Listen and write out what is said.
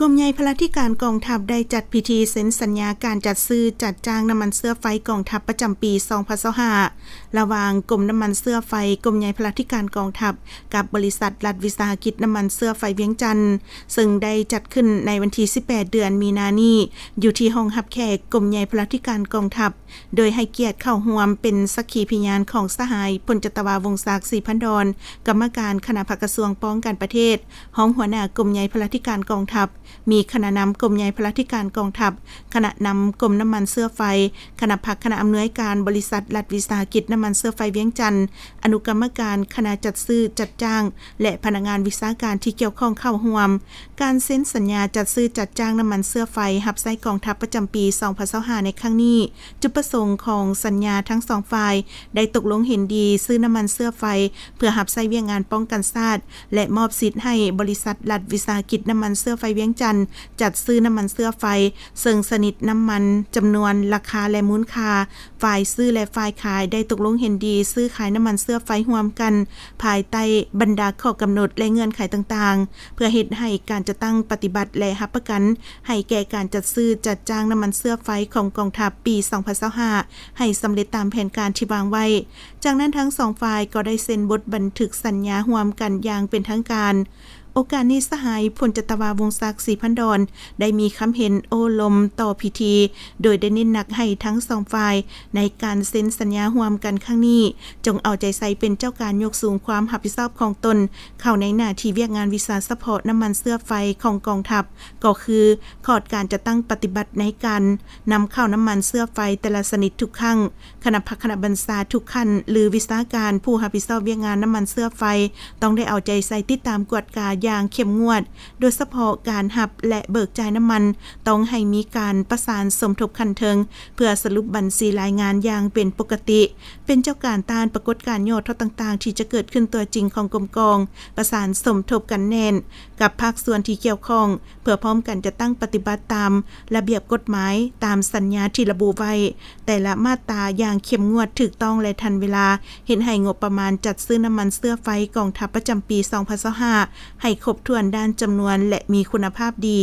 ກົມໃຫຍ່ພະລາທິການກອງທັບ ໄດ້ຈັດພິທີເຊັນສັນຍາການຈັດຊື້ຈັດຈ້າງນ້ຳມັນເຊື້ອໄຟກອງທັບປະຈຳປີສອງພັນຊາວຫ້າ ລະຫວ່າງກົມນ້ຳມັນເຊື້ອໄຟ, ກົມໃຫຍ່ພະລາທິການກອງທັບ ກັບບໍລິສັດລັດວິສາຫະກິດນ້ຳມັນເຊື້ອໄຟວຽງຈັນ, ເຊິ່ງໄດ້ຈັດຂຶ້ນໃນວັນທີສິບແປດ ເດືອນມີນານີ້ ຢູ່ທີ່ຫ້ອງຮັບແຂກກົມໃຫຍ່ພະລາທິການກອງທັບ, ໂດຍໃຫ້ກຽດເຂົ້າຮ່ວມເປັນສັກຂີພະຍານຂອງສະຫາຍ ພົນຈັດຕະວາ ວົງສັກ ສີພັນດອນ, ກຳມະການຄະນະພັກກະຊວງປ້ອງກັນປະເທດ, ຮອງຫົວໜ້າກົມໃຫຍ່ພະລາທິການກອງທັບ, ມີຄະນະນຳກົມໃຫຍ່ພະລາທິການກອງທັບ, ຄະນະນຳກົມນ້ຳມັນເຊື້ອໄຟ, ຄະນະພັກຄະນະອຳນວຍການບໍລິສັດລັດວິສາຫະກິດນ້ຳມັນເຊື້ອໄຟວຽງຈັນ, ອະນຸກຳມະການຄະນະຈັດຊື້ຈັດຈ້າງ ແລະ ພະນັກງານວິຊາການທີ່ກ່ຽວຂ້ອງເຂົ້າຮ່ວມ. ການເຊັນສັນຍາຈັດຊື້ຈັດຈ້າງນ້ຳມັນເຊື້ອໄຟຮັບໃຊ້ກອງທັບປະຈຳປີສອງພັນຊາວຫ້າໃນຄັ້ງນີ້, ຈຸດປະສົງຂອງສັນຍາທັງສອງຝ່າຍໄດ້ຕົກລົງເຫັນດີຊື້ນ້ຳມັນເຊື້ອໄຟ ເພື່ອຮັບໃຊ້ວຽກງານປ້ອງກັນຊາດ ແລະ ມອບສິດໃຫ້ບໍລິສັດລັດວິສາຫະກິດນ້ຳມັນເຊື້ອໄຟວຽງຈັນ ຈັດຊື້ນ້ຳມັນເຊື້ອໄຟ, ເຊິ່ງຊະນິດນ້ຳມັນ, ຈຳນວນ, ລາຄາ ແລະ ມູນຄ່າ, ຝ່າຍຊື້ ແລະ ຝ່າຍຂາຍໄດ້ຕົກລົງເຫັນດີຊື້ຂາຍນ້ຳມັນເຊື້ອໄຟຮ່ວມກັນ ພາຍໃຕ້ບັນດາຂໍ້ກຳນົດ ແລະ ເງື່ອນໄຂຕ່າງໆ ເພື່ອເຮັດໃຫ້ການຈັດຕັ້ງປະຕິບັດ ແລະ ຮັບປະກັນໃຫ້ແກ່ການຈັດຊື້ຈັດຈ້າງນ້ຳມັນເຊື້ອໄຟຂອງກອງທັບປີສອງພັນຊາວຫ້າ ໃຫ້ສຳເລັດຕາມແຜນການທີ່ວາງໄວ້. ຈາກນັ້ນທັງສອງຝ່າຍກໍໄດ້ເຊັນບົດບັນທຶກສັນຍາຮ່ວມກັນຢ່າງເປັນທາງການ. ໂອກາດນີ້ ສະຫາຍ ພົນຈັດຕະວາ ວົງສັກ ສີພັນດອນ ໄດ້ມີຄຳເຫັນໂອ້ລົມຕໍ່ພິທີ, ໂດຍໄດ້ເນັ້ນໜັກໃຫ້ທັງສອງຝ່າຍໃນການເຊັນສັນຍາຮ່ວມກັນຄັ້ງນີ້ ຈົ່ງເອົາໃຈໃສ່ເປັນເຈົ້າການຍົກສູງຄວາມຮັບຜິດຊອບຂອງຕົນເຂົ້າໃນໜ້າທີ່ວຽກງານວິຊາສະເພາະນ້ຳມັນເຊື້ອໄຟຂອງກອງທັບ, ກໍຄືຂອດການຈັດຕັ້ງປະຕິບັດໃນການນຳເຂົ້ານ້ຳມັນເຊື້ອໄຟແຕ່ລະຊະນິດທຸກຄັ້ງ. ຄະນະພັກຄະນະບັນຊາທຸກຂັ້ນ ຫຼື ວິຊາການຜູ້ຮັບຜິດຊອບວຽກງານນ້ຳມັນເຊື້ອໄຟ ຕ້ອງໄດ້ເອົາໃຈໃສ່ຕິດຕາມກວດກາຢ່າງເຂັ້ມງວດ, ໂດຍສະເພາະການຮັບ ແລະ ເບີກຈ່າຍນ້ຳມັນ ຕ້ອງໃຫ້ມີການປະສານສົມທົບຂັ້ນເທິງ ເພື່ອສະຫຼຸບບັນຊີລາຍງານຢ່າງເປັນປົກກະຕິ, ເປັນເຈົ້າການຕ້ານປາກົດການຫຍໍ້ທໍ້ຕ່າງໆທີ່ຈະເກີດຂຶ້ນຕົວຈິງຂອງກົມກອງ, ປະສານສົມທົບກັນແໜ້ນກັບພາກສ່ວນທີ່ກ່ຽວຂ້ອງ ເພື່ອພ້ອມກັນຈັດຕັ້ງປະຕິບັດຕາມລະບຽບກົດໝາຍ, ຕາມສັນຍາທີ່ລະບຸໄວ້. ແຕ່ລະມາດຕາຢ່າງເຂັ້ມງວດ, ຖືກຕ້ອງ ແລະ ທັນເວລາ, ເຮັດໃຫ້ງົບປະມານຈັດຊື້ນ້ຳມັນເຊື້ອໄຟກອງທັບປະຈຳປີສອງພັນຊາວຫ້າ ໃຫ້ຄົບຖ້ວນດ້ານຈຳນວນ ແລະ ມີຄຸນນະພາບດີ.